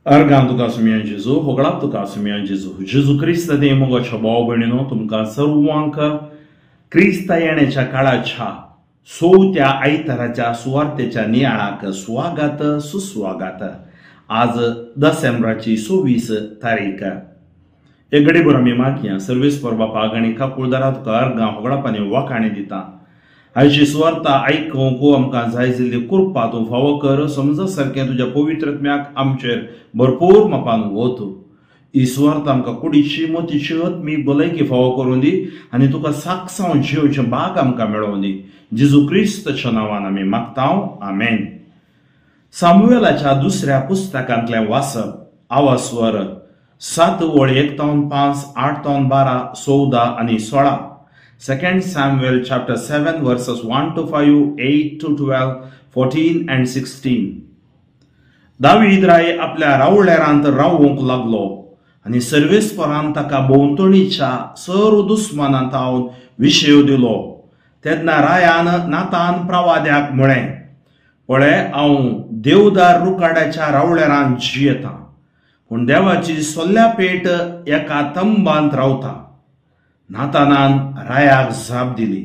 अर्गां तुका सुमयान जेजू, होगळाप तुका सुमयान जेजू. जेजू क्रिस्त देव मोगाच्या भाव भयणीनो, तुमकां सर्वांक क्रिस्ता येण्याच्या काळाच्या चवथ्या आयताराच्या सुवार्तेच्या नियाळाक स्वागत सुस्वागत. आज डिसेंबराची 26 तारीख. एक घडीभर आमी मागया सर्वेस्पर बापाक आनी काकुळदारा तुका अर्गां होगळाप आनी वाखाणी दिता. आयची सुवार्ता आयकूंक आमकां जाय जाल्ली कृपा तूं फावो कर. समज सारकें तुज्या पवित्रत्म्याक आमचेर भरपूर मापान वत. ही सुवार्ता आमकां कुडीची मोतीची आत्मीक भलायकी फावो करून दी आनी तुका साक्षांव जिवचें भाग आमकां मेळोवन दी. जेजू क्रिस्ताच्या नांवान आमी मागता, आमेन. सामुएलाच्या दुसऱ्या पुस्तकांतलें वाचप. आवास्वर 7 वळ 1 तावन 5, 8 तावन 12, 14 आनी 16. 2 Samuel chapter 7 verses 1 to 5, 8 to 12, 14 and 16. David राय आपल्या रावळेरांत रावूंक लागलो आनी सर्वेस्परान ताका भोंवतणीच्या सर्व दुस्मानांत विशय दिलो. तेन्ना रायान नातान प्रवाद्याक म्हळें, पळय हांव देवदार रुखाड्याच्या रावळेरांत जियेतां, पूण देवाची सोल्ल्या पेट एका तंबांत रावता. नातानान रायाक जाप दिली,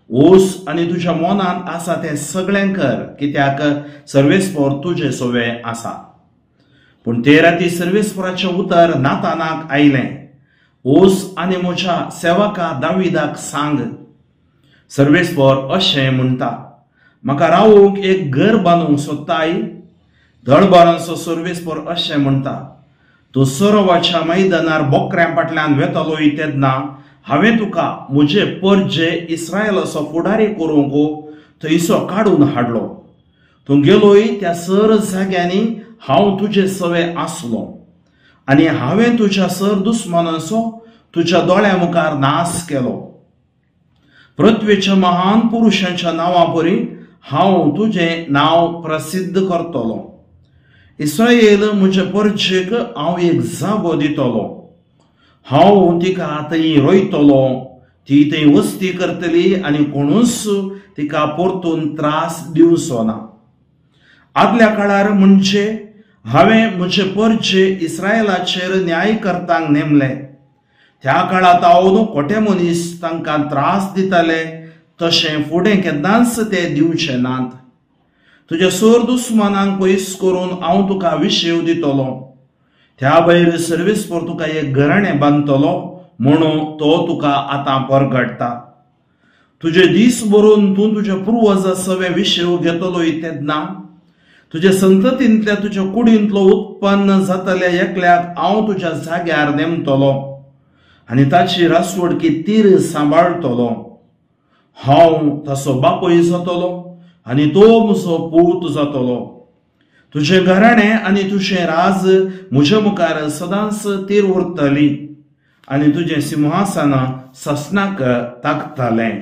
ओस आनी तुज्या मनांत आसा तें सगळें कर, कित्याक सर्वेस्पर तुजे सवे आसा. पूण ते राती सर्वेस्पराचें उतर नातानाक आयलें, ओस आनी म्हज्या सेवका दाविदाक सांग, सर्वेस्पर अशें म्हणटा, म्हाका रावूंक एक घर बांदूंक सोदताय. दळबारांचो सर्वेस्पर अशें म्हणटा, तूं सरोवाच्या मैदानार बोकऱ्यां फाटल्यान वेतलोय तेन्ना हांवें तुका म्हजे परजे इस्रायलाचो फुडारी करूंक थंयसो काडून हाडलो. तूं गेलोय त्या सर जाग्यांनी हांव तुजे सवे आसलो आनी हांवें तुज्या सर दुस्मानाचो तुज्या दोळ्या मुखार नाश केलो. पृथ्वेच्या महान पुरुशांच्या नांवा परी हांव तुजें नांव प्रसिद्ध करतलो. इस्रायल म्हजे परजेक हांव एक जागो दितलो. हांव तिका थंय रोयतलो, ती थंय वस्ती करतली आनी कोणूच तिका परतून त्रास दिवचो ना. आदल्या काळार म्हणजे हांवें म्हजे परजे इस्रायलाचेर न्यायकर्तांक नेमले. त्या काळांत हांव खोटे मनीस तांकां त्रास दिताले, तशें फुडें केन्नाच ते दिवचे नात. तुज्या सर दुस्मानांक पयस करून हांव तुका विशेव दितलो. त्या भायर सर्वेस्पर तुका एक घराणें बांदतलो म्हणून तो तुका आतां परगडटा. तुजे दीस भरून तूं तुज्या पुर्वजा सवे विशेव घेतलोय तेन्ना तुज्या संततींतल्या तुज्या कुडींतलो उत्पन्न जातल्या एकल्याक हांव तुज्या जाग्यार नेमतलो आनी ताची रासवडकी तीर सांबाळटलो. हांव ताचो बापूय जातलो आनी तो म्हजो पूत जातलो. तुजें घराणें आनी तुजें राज म्हज्या मुखार सदांच तीर उरतली आनी तुजें सिंहासन ससनाक ताकतालें.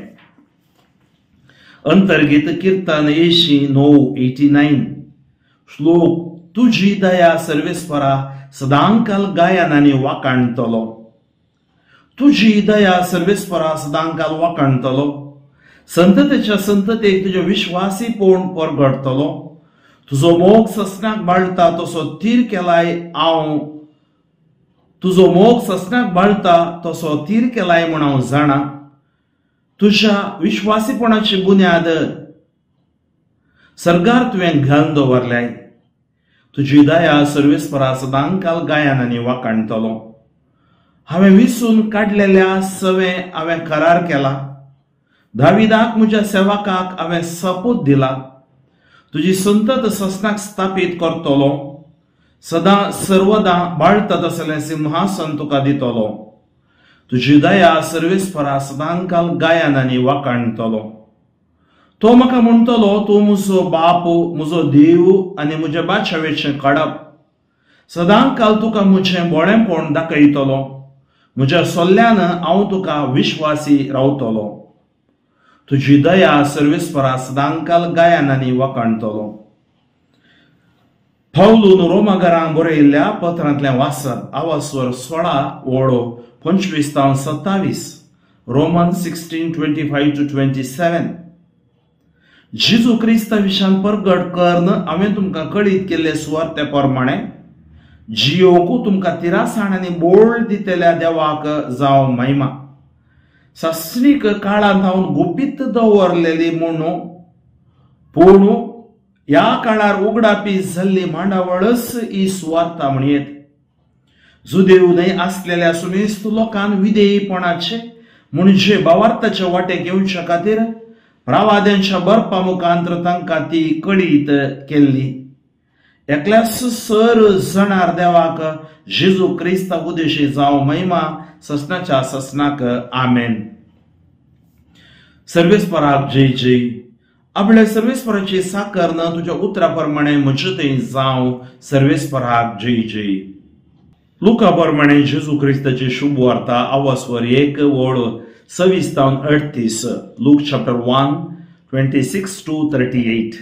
अंतर्गीत कीर्तन 89 89. श्लोक, तुजी दया सर्वेस्परा सदांकाल गायनांनी वाखाणतलो. तुजी दया सर्वेस्परा सदांकाल वाखाणतलो. संततेच्या संततेक तुजें विश्वासीपण परगडतलो. तुजो मोग ससनाक बाळटा तसो तीर केलाय हांव, तुजो मोग ससनाक बाळटा तसो तीर केलाय म्हूण हांव जाणा. तुज्या विश्वासीपणाची बुन्याद सरकार तुवें घालून दवरल्याय. तुजी दया सर्वेस्परा सदांकाल गायनांनी वाखाणतलो. हांवें विसून काडलेल्या सवें हांवें करार केला. दाविदाक म्हज्या सेवकाक हांवें सपूत दिला. तुजी संतत ससनाक स्थापीत करतलो. सदां सर्वदां बाळटा तसलें सिंहासन तुका दितलो. तुजी दया सर्वेस्परा सदांकाल गायनांनी वाखाणतलो. तो म्हाका म्हणटलो, तूं म्हजो बाप, म्हजो देव आनी म्हज्या बादशावेचें काडप. सदांकाल तुका म्हजें बोळेपण दाखयतलो. म्हज्या सोल्ल्यान हांव तुका विश्वासी रावतलो. तुजी दया सर्वेस्परा सदांकाल गायनांनी वाखाणतलो. पावलून रोमाघरांक बरयल्ल्या पत्रांतलें वाचप. आवास्वर 16 वळ 25 तावन 27. Roman 16 25 to 27. जेजू क्रिस्ता विशान परगट करून हांवें तुमकां कळीत केल्ले सुवार्ते प्रमाणे जियोकू तुमकां तिरासाण आनी बोळ दितल्या देवाक जावं महिमा. सासणीक काळांत हांव गुपीत दवरलेली म्हणून पूण ह्या काळार उगडापी जाल्ली मांडावळच ही सुवार्ता म्हणयेत. जुदेव न्हय आसलेल्या सुमेस्त लोकान विधेयपणाचे म्हणजे भावार्थाचे वाटेक येवच्या खातीर प्रवाद्यांच्या बरपा मुखांतर तांकां ती कळीत केल्ली. एकल्याच सर जणार देवाक जेजू क्रिस्ता उदेशी जावं महिमा ससनाच्या ससनाक. आमेन. सर्वेस्पराक जय जय. आपल्या सर्वेस्पराची साकर न तुज्या उतरा प्रमाणे म्हजे थंय जावं. सर्वेस्पराक जय जय. लुका प्रमाणे जेजू क्रिस्ताची शुभ वार्ता आवासवर 1 ओळ 26 तावन 38. Look chapter 1 26 to 38.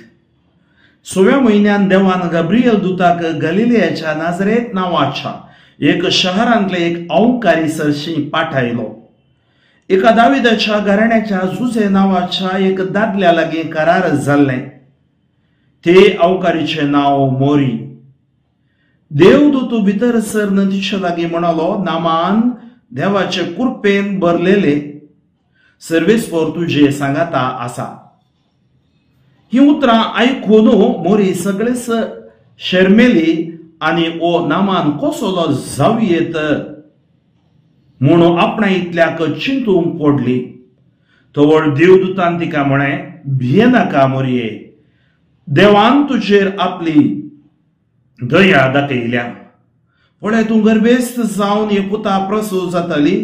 6व्या म्हयन्यान देवान गब्रियल दुताक गलिलियाच्या नाजरेत नांवाच्या एक शहरांतले एक अवकारी सरशी पाठायलो. एका दाविदाच्या घराण्याच्या जुजे नांवाच्या एक दादल्या लागीं करार जाल्लें. ते अवकारीचें नांव मोरी. देवदूत भितर सरन तिचे लागीं म्हणालो, नामान देवाचे कुरपेन भरलेले सर्वेस्पर तुजे सांगाता आसा. ही उतरां आयकून मोरी सगळेच शर्मेली आनी ओ नामान कसलो जावयेत म्हणून आपणा इतल्याक चिंतूंक पडली. तवळ देवदूतान तिका म्हळें, भियेनाका मोरये, देवान तुजेर आपली दया दाखयल्या. पळय तूं गर्भेस्त जावन एक पुता प्रसूत जातली,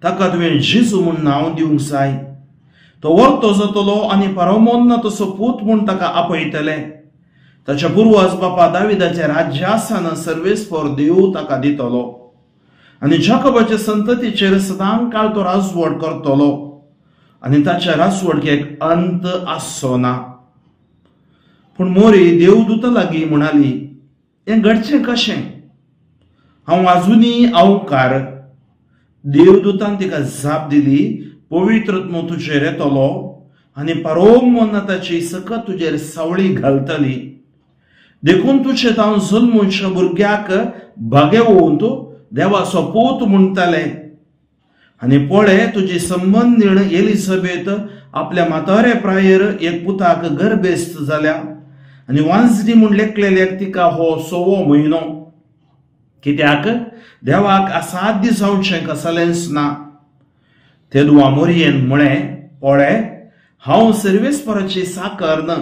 ताका तुवें जेजू म्हूण नांव दिवंक जाय. तो वर्तो जातलो आनी परमोन्न तसो पूत म्हूण ताका आपयतले. ताच्या पुर्वज बापा दाविदाचे राज्यासन सर्वेस्पर देव ताका दितलो आनी जाकोबाचे संततीचेर सदां काळ तो राजवट करतलो आनी ताच्या राजवटकेक अंत आसचो ना. पूण मोरी देवदूता लागीं म्हणाली, हें घडचें कशें? हांव आजुनी अवकार. देवदूतान तिका जाप दिली, पवित्र आत्मो तुजेर येतलो आनी परमोन्नताची सकत तुजेर सावळी घालतली. देखून तुजे तावन जल्मूच्या भुरग्याक भागेवून तूं देवाचो पूत म्हणटले. आनी पळय तुजी संबंदीण एलिझाबेथ आपल्या म्हातारे प्रायेर एक पुताक गर्भेस्त जाल्या आनी वांजडी म्हूण लेखलेल्याक तिका हो 6वो म्हयनो. कित्याक देवाक असाध्य जावचें कसलेंच ना. तेदुआ मोरयेन म्हळें, पळय हांव सर्वेस्पराची साकर न,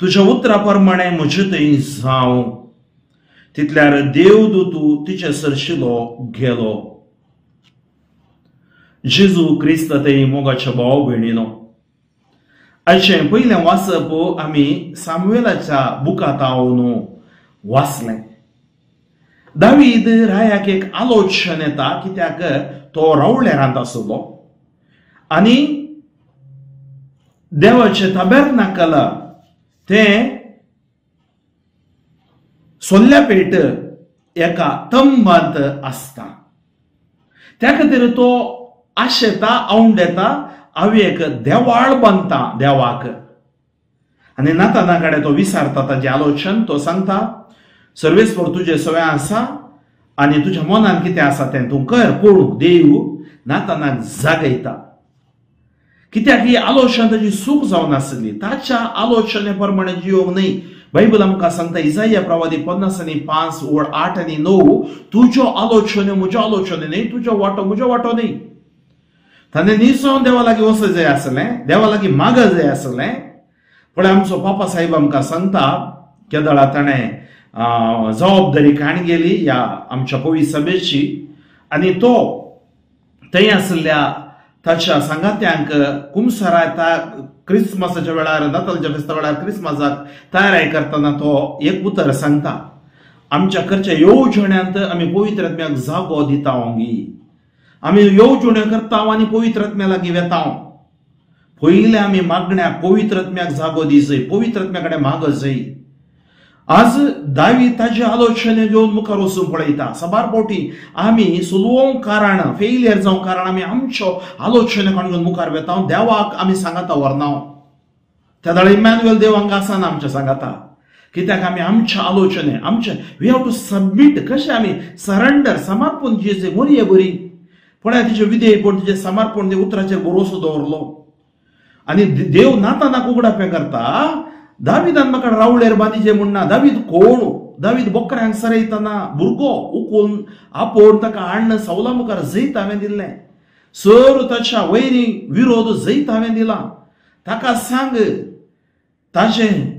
तुज्या उतरा प्रमाणे म्हजे थंय जावं. तितल्यार देवदूत तिचे सरशिलो गेलो. जेजू क्रिस्त थंय मोगाच्या भाव भयणीनो, आयचें पयलें वाचप आमी सामुएलाच्या बुकांत वाचलें. दावीद रायाक एक आलोचन येता, कित्याक तो रावळेरांत आसलो आनी देवाचें ताबेर्नाकल तें सोल्ल्यापेट एका तंबांत आसता. त्या खातीर तो आशेता, आवंडेता, हांव एक देवाळ बांदता देवाक. आनी नाताना कडेन तो विसारता ताजें आलोचन. तो सांगता, सर्वेस्पर तुजें सगळें आसा आनी तुज्या मनान कितें आसा तें तूं कर. पूण देव नातानाक जागयता, कित्याक ही आलोचना ताजी चूक जावन आसली. ताच्या आलोचने प्रमाणे जियोंक न्हय. बायबल आमकां सांगता, इजाया प्रवादी 55 ओळ 8 आनी 9, तुज्यो आलोचन्यो म्हज्यो आलोचन्यो न्हय, तुज्यो वाटो म्हज्यो वाटो न्हय. ताणें निजावन देवा लागीं वचत जाय आसलें, देवा लागीं मागत जाय आसलें. पूण आमचो पापा साहेब आमकां सांगता, केदळा ताणें जबाबदारी काण गेली ह्या आमच्या पवित्र सभेची आनी तो थंय आशिल्ल्या ताच्या सांगात्यांक कुमसरा क्रिसमसाच्या वेळार, नातालच्या फेस्ता वेळार क्रिसमसाक तयारी करतना तो एक उतर सांगता, आमच्या करच्या येवजण्यांत आमी पवित्र आत्म्याक जागो दिता. आमी येवजण्यो करता आनी पवित्र आत्म्या लागीं वेता. पयलें आमी मागण्याक पवित्र आत्म्याक जागो दिजय, पवित्र आत्म्या कडेन मागजय. आज दावीद ताजे आलोचने घेवन मुखार वचून पळयता. साबार फावटी आमी सुलवोंक कारण, फेलियर जावंक कारण आमी आमच्यो आलोचने काडून घेवन मुखार वेता, देवाक आमी सांगाता व्हरना. त्या वेळार इमॅन्युएल देव हांगा आसना आमच्या सांगाता. कित्याक आमी आमच्या आलोचने आमचे we have to submit. कशें आमी सरेंडर समर्पण जेजे मोरये बरी पळया तिचें विधेयपण तिचें समर्पण उतराचेर भरोसो दवरलो. आनी देव नातानाक उगडापें करता. दावीदान म्हाका रावळेर बांदिचें म्हणना. दावीद कोण? दावीद बोकऱ्यांक सरयतना भुरगो उकून आपोवन ताका हाडून सवला मुखार जैत हांवें दिल्लें. सर ताच्या वैरी विरोध जैत हांवें दिला. ताका सांग ताचें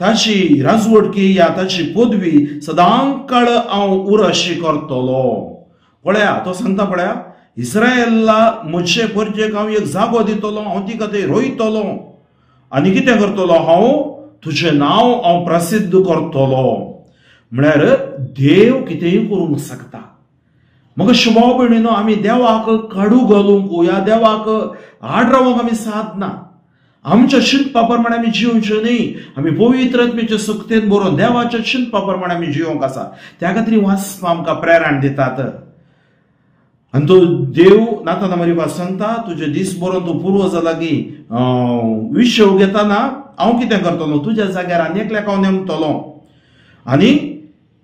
ताची राजवटकी या ताची पदवी सदांकाळ हांव उरशी करतलो. पळया तो सांगता पळया इस्रायला म्हजे परजेक हांव एक जागो दितलो, हांव तिका थंय रोयतलो आनी कितें करतलो हांव तुजें नांव हांव प्रसिद्ध करतलो. म्हळ्यार देव कितेंय करूंक शकता. मग शुभाव भयणीनो आमी देवाक काडू घालूंक ह्या देवाक आड रावंक आमी सादना. आमच्या चिंतपा प्रमाणे आमी जिवचें न्ही. आमी पवित्र आत्म्याच्या सक्तेन बरोवन देवाच्या चिंतपा प्रमाणे आमी जिवंक आसा. त्या खातीर वाचपा आमकां प्रेरण दितात. आनी तो देव नाताना मरिबा सांगता तुजे दीस बरोवन तूं पुर्वजा लागीं विशव घेतना हांव कितें करतलो तुज्या जाग्यार आनी एकल्याक हांव नेमतलो आनी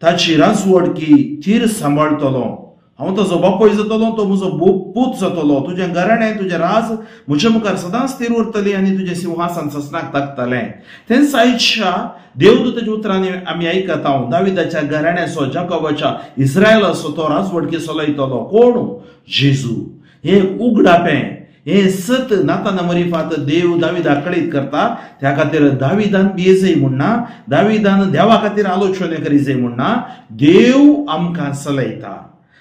ताची राजवटकी थीर सांबाळटलो. हांव ताजो बापूय जातलो, तो म्हजो पूत जातलो. तुजें घराणें तुजें राज म्हज्या मुखार सदांच थीर उरतलें आनी तुजें सिंहासन ससनाक ताकतलें. तेन्ना आयच्या देवदूताच्या उतरांनी आमी आयकता हांव दाविदाच्या घराण्याचो जाकोबाच्या इस्रायलाचो तो राजवटकी चलयतलो. कोण? जेजू. हें उगडापें हें सत नाताना मरिफात देव दाविदाक कळीत करता. त्या खातीर दाविदान भियेजय म्हणना, दाविदान देवा खातीर आलोचना करीजय म्हणना. देव आमकां चलयता.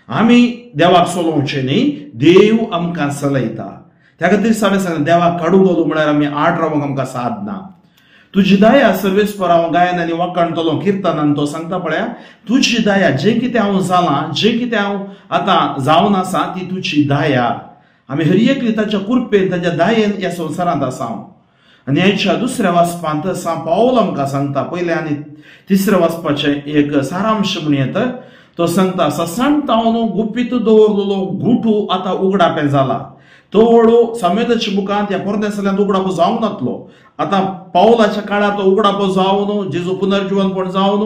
आमी देवाक चलोवचें न्ही, देव आमकां चलयता. त्या खातीर हांवें सांगलें देवाक काडूंक घालूं म्हळ्यार आमी आड रावंक आमकां सादना. तुजी दया सर्वेस्पर हांव गायन आनी वाखाणतलो किर्तनान तो सांगता पळया तुजी दया जें कितें हांव जालां जें कितें हांव आतां जावन आसा ती तुजी दया. आमी हर एकली ताच्या कृपेन ताच्या दयेन ह्या संवसारांत आसा. आनी आयच्या दुसऱ्या वाचपांत सांत पावल आमकां सांगता पयलें आनी तिसऱ्या वाचपाचें एक सारांश म्हण येता. तो सांगता ससाणतावन गुपीत दवरलेलो गुटू आतां उगडापें जाला. तो हळू सामुएलाच्या बुकांत ह्या पोरण्या सल्यांत उगडापो जावंक नातलो. आतां पावलाच्या काळार तो उगडापो जावन जेजू पुनर्जिवनपण जावन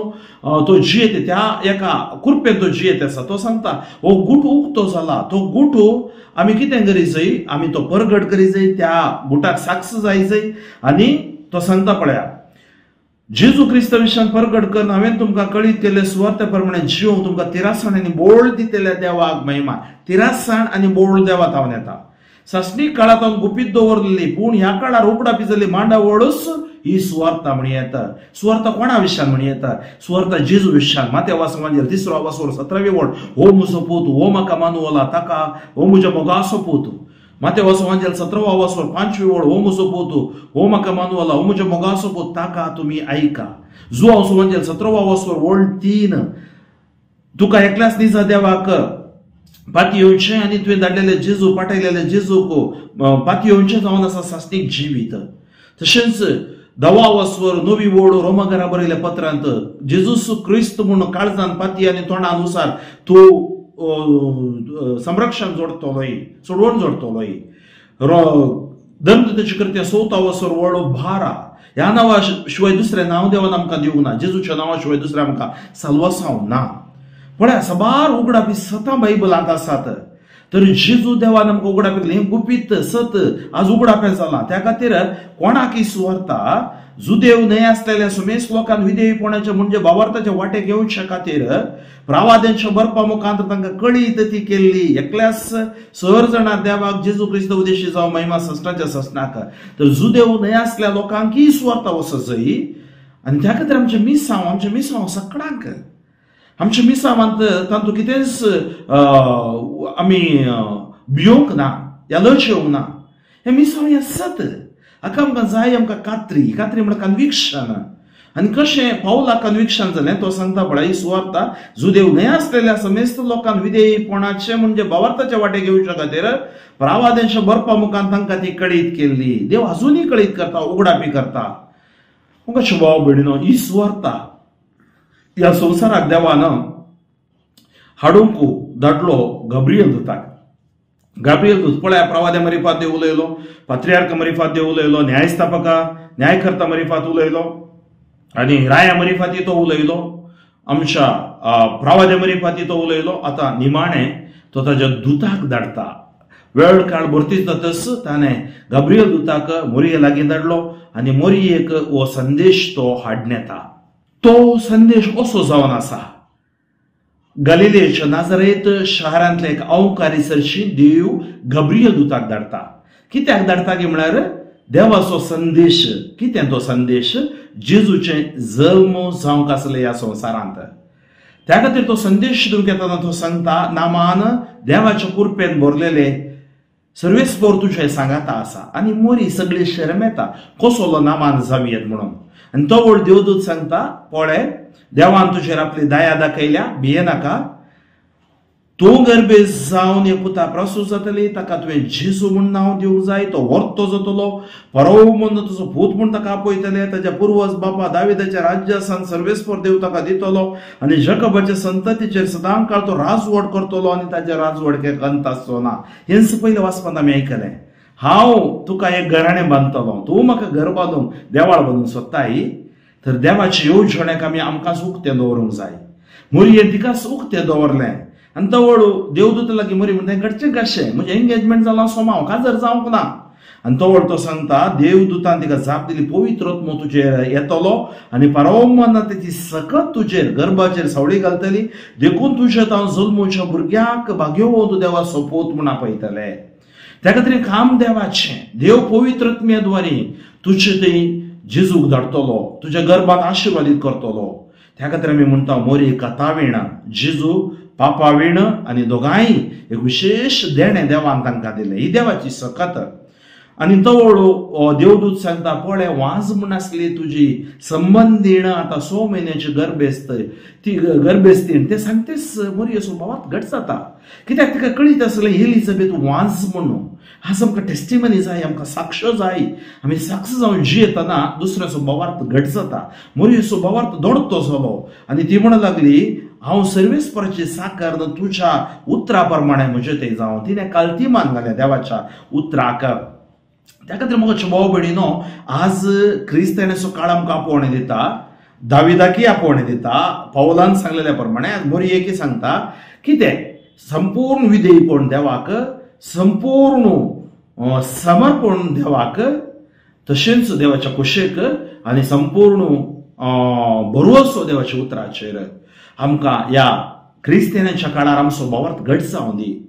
तो जियेत त्या एका कृपेन तो जियेत आसा. तो सांगता हो गुटू उक्तो जाला. तो गुटू आमी कितें करी जाय? आमी तो परगट करी जाय, त्या गुटाक साक्ष जाय जाय. आनी तो सांगता पळया जेजू क्रिस्ता विशयान परगट करून हांवें तुमकां कळीत केल्ले सुवार्ते प्रमाणे जिवंक तुमकां तिरासण आनी बोळ दितल्या देवाक महिमा. तिरासण आनी बोळ देवा थावन येता. सासणी काळांत गुपीत दवरलेली पूण ह्या काळार उगडापी जाल्ली मांडावळूच ही सुवार्ता म्हण येता. सुवार्ता कोणा विशयान म्हण येता? सुवार्ता जेजू विशयान. माते वासवांजेर तिसरो वासवर 17वी ओळ हो म्हजो पूत हो म्हाका मानवला ताका हो म्हज्या मोगाचो पूत. माते वासवांजेर 17वा वासवर 5वी ओळ हो म्हजो पूत हो म्हाका मानवला हो म्हज्या मोगाचो पूत ताका तुमी आयका. जुआंव सुवांजेर 17वा वासवर ओळ 3 तुका एकल्याच निजा देवाक पातयेवचें आनी तुवें धाडलेले जेजू पाठयलेले जेजूक पातयेवचें जावन आसा सासणीक जिवीत. तशेंच 10वा वासवर 9वी ओळ रोमाघरा बरयल्या पत्रांत जेजूस क्रिस्त म्हूण काळजान पाती आनी तोंडान उसार तूं संरक्षण जोडतलोय सोडवण जोडतलोय. दंडताची कृत्या 4था वासवर ओळ 12 ह्या नांवा शिवाय दुसरें नांव देवान आमकां दिवंक ना. जेजूच्या नांवा शिवाय दुसरें आमकां साल्वासांव ना. पळया साबार उगडापी सतां बायबलांत आसात. तर जेजू देवान आमकां उगडापी हें गुपीत सत आज उगडापें जालां. त्या खातीर कोणाकय सुवार्ता जुदेव न्हय आसलेल्या सुमेस लोकांक विधेयपणाच्या म्हणजे भावार्थाच्या वाटेक येवच्या खातीर प्रावाद्यांच्या बरपा मुखांत तांकां कळीत ती केल्ली. एकल्याच सर जाणां देवाक जेजू क्रिस्त उदेशी जावं महिमा ससनाच्या ससनाक. तर जुदेव न्हय आसल्या लोकांकय सुवार्ता वचत जाय. आनी त्या खातीर आमचें मिसांव सगळ्यांक आमच्या मिसावांत तातूंत कितेंच आमी भियोंक ना या लज येवंक ना. हें मिसांव हें सत. हाका आमकां जाय आमकां कात्री कात्री म्हळ्यार कन्विक्शन. आनी कशें पावला कन्विक्शन जालें तो सांगता पळय ही सुवार्ता जुदेव न्हय आसलेल्या समेस्त लोकांक विधेयपणाचें म्हणजे भावार्थाच्या वाटेक येवच्या खातीर प्रावाद्यांच्या बरपा मुखान तांकां ती कळीत केल्ली. देव अजुनूय कळीत करता, उगडापी करता. कशें भाव भयणीनो ही सुवार्ता ह्या संवसाराक देवान हाडूंक धाडलो गाब्रियल दूताक. गाब्रियल दूत पळया प्रवाद्या मरिफात देव उलयलो, पात्रियार्क मरिफात देव उलयलो, न्यायस्थापका न्यायकर्ता मरिफात उलयलो, आनी राया मरिफाती तो उलयलो, आमच्या प्रावाद्या मरिफाती तो उलयलो. आतां निमाणें तो ताज्या दुताक धाडटा. वेळ काळ भरती जातच ताणें गाब्रियल दुताक मोरये लागीं धाडलो आनी मोरयेक हो संदेश तो हाडून येता. तो संदेश असो जावन आसा, गलिलेच्या नाजरेत शहरांतले एक अवकारी सरशी देव गब्रियल दुताक धाडटा. कित्याक धाडटा की म्हळ्यार देवाचो संदेश. कितें तो संदेश? जेजूचें जल्म जावंक आसलें ह्या संवसारांत. त्या खातीर तो संदेश दिवंक येतना तो सांगता, नामान देवाच्या कुरपेन भरलेले सर्वेस्पर तुजें सांगाता आसा. आनी मोरी सगळी शरमेता कसलो नामान जावयेत म्हणून. आनी तो व्हड देवदूत सांगता, पळय देवान तुजेर आपली दया दाखयल्या, भियेनाका, तूं गर्भेस्त जावन एक पुता प्रसूत जातली, ताका तुवें जेजू म्हूण नांव दिवंक जाय, तो व्हर्तो जातलो, परव म्हूण तुजो पूत म्हूण ताका आपयतले, ताच्या पुर्वज बापा दाविदाच्या राज्यासान सर्वेस्पर देव ताका दितलो आनी जकबाच्या संततीचेर सदां काळ तो राजवट करतलो आनी ताच्या राजवटकेक अंत आसचो ना. हेंच पयलें वाचपांत आमी आयकलें. हांव तुका एक घराणें बांदतलो, तूं म्हाका घर बांदूंक देवाळ बांदूंक सोदताय, तर देवाची येवजणेक आमी आमकांच उक्तें दवरूंक जाय. मोरयेन तिकाच उक्तें दवरलें आनी तवळ देवदूत लागीं मोरी म्हणटा, घडचें कशें, म्हजें एंगेजमेंट जालां सोमा, हांव काजर जावंक ना. आनी तवळ तो सांगता, देवदूतान तिका जाप दिली, पवित्र आत्मो तुजेर येतलो आनी परमात्मा तेची सकत तुजेर गर्भाचेर सावळी घालतली, देखून तुज्या हांव जल्मूच्या भुरग्याक भाग्यवंत देवा सोपूत म्हूण आपयतले. त्या खातीर काम देवाचें, देव पवित्र आत्म्याद्वारे तुजे थंय जेजूक धाडटलो, तुज्या गर्भात आशिर्वादीत करतलो. त्या खातीर आमी म्हणटा मोरी कथावीण, जेजू पापावीण आनी दोगांय एक विशेश देणें देवान तांकां दिलें. ही देवाची सकत. आनी तवळ देवदूत सांगता, पळय वाज म्हूण आसली तुजी संबंदीण आतां 6 म्हयन्याची गर्भेस्त, ती गर्भेस्तीण. ते सांगतेच मोरये भावात घट जाता, कित्याक तिका कळीत आसलें एलिझाबेथ वाज म्हणून. आज आमकां टेस्टिमनी जाय, आमकां साक्ष जाय. आमी साक्ष जावन जियेतना दुसऱ्याचो भावार्थ घट जाता. मोरयेचो भावार्थ दोडतो जालो आनी ती म्हणूंक लागली, हांव सर्वेस्पराची साकर तुज्या उतरा प्रमाणे म्हजें तें जावं. तिणें कालतीमान घालें देवाच्या उतराक. त्या खातीर म्हाका भाव भयणीनो, आज क्रिस्तांवाचो काळ आमकां आपोवणें दिता, दाविदाकी आपोवणें दिता, पावलान सांगलेल्या प्रमाणे आज मोरयेकी सांगता कितें संपूर्ण विधेयपण देवाक, संपूर्ण समर्पण देवाक, तशेंच देवाच्या कुशेक आनी संपूर्ण भरवसो देवाच्या उतराचेर. आमकां ह्या क्रिस्तांवाच्या काळार आमचो भावार्थ घट जावं दी.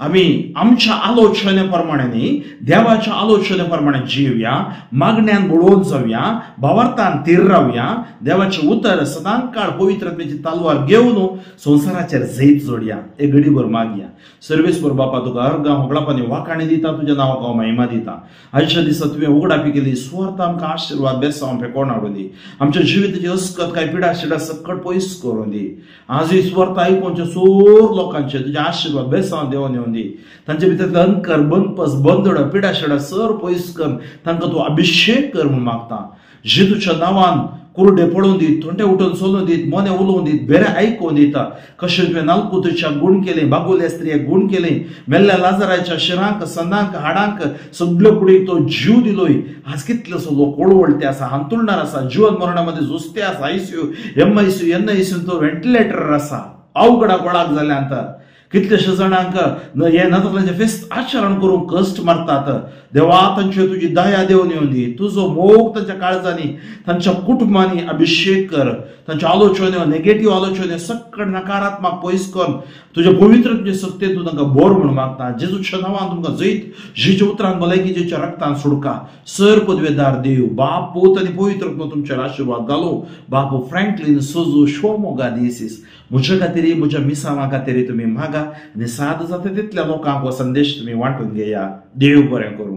आमी आमच्या आलोचने प्रमाणे न्ही, देवाच्या आलोचने प्रमाणे जिवया, मागण्यान बुडोवन जावया, भावार्थान थीर रावया, देवाचें उतर सदां काळ पवित्र आत्म्याची तलवार घेवन संवसाराचेर जैत जोडया. एक घडीभर मागया. सर्वेस्पर बापा, तुका अर्गां होगळापानी वाखाणी दिता, तुज्या नांवाक हांव महिमा दिता. आयच्या दिसा तुवें उगडापी केली सुवार्थ आमकां आशिर्वाद बेसांव फेकोवन हाडूं दी. आमच्या जिविताची अस्कत काय पिडा शिडा सकट पयस करूं दी. आजूय सुवार्थ आयकोनचे सोर लोकांचे तुजे आशिर्वाद बेसांव देवन येवन दी. तांचे भितर अंकर बंदपस बंदड पिडा शिडा सर पयस कर, तांकां तूं अभिशेक कर म्हूण मागता. जेजूच्या नांवान कुरडे पडून दीत, थोंडे उठून चलून दीत, मोने उलोवन दीत, बेरे आयकून दिता. कशें तुवें नालकुतच्या गूण केलें, बागुल्या स्त्रियेक गूण केलें, मेल्ल्या लाजराच्या शिरांक संदांक हाडांक सगळ्यो कुडीक तो जीव दिलोय. आज कितलेसो लोक ओळवळते आसा, हांतुळणार आसा, जीवन मरणा मदें झुजते आसा, आयसीयू एमआयसीयू एनआयसीयू तो व्हेंटिलेटर आसा, अवघडा गोळाक जाल्यात. कितलेशे जाणांक हे नजरांचे फेस्त आचरण करूंक कश्ट मारतात. देवा, तांचेर तुजी दया देवन येवन दी, तुजो मोग तांच्या काळजांनी तांच्या कुटुंबांनी अभिशेक कर. तांच्यो आलोचन्यो नेगेटीव आलोचन्यो सगळे नकारात्मक पयस कर. तुज्या पवित्र तुजे सत्तेन तूं तांकां बोर म्हूण मागता. जेजूच्या नांवान तुमकां जैत, जेच्या उतरान भलायकी, जेच्या रक्तान सुडका. सर पदवेदार देव बाप, पूत आनी पवित्र आत्मो तुमचेर आशिर्वाद घालूं. बापू फ्रँकलीन सोजू शिवमोगा दिसीस म्हज्या खातीर, म्हज्या मिसांवा खातीर तुमी मागा आनी साद जाता तितल्या लोकांक हो संदेश तुमी वांटून घेया. देव बरें करूं.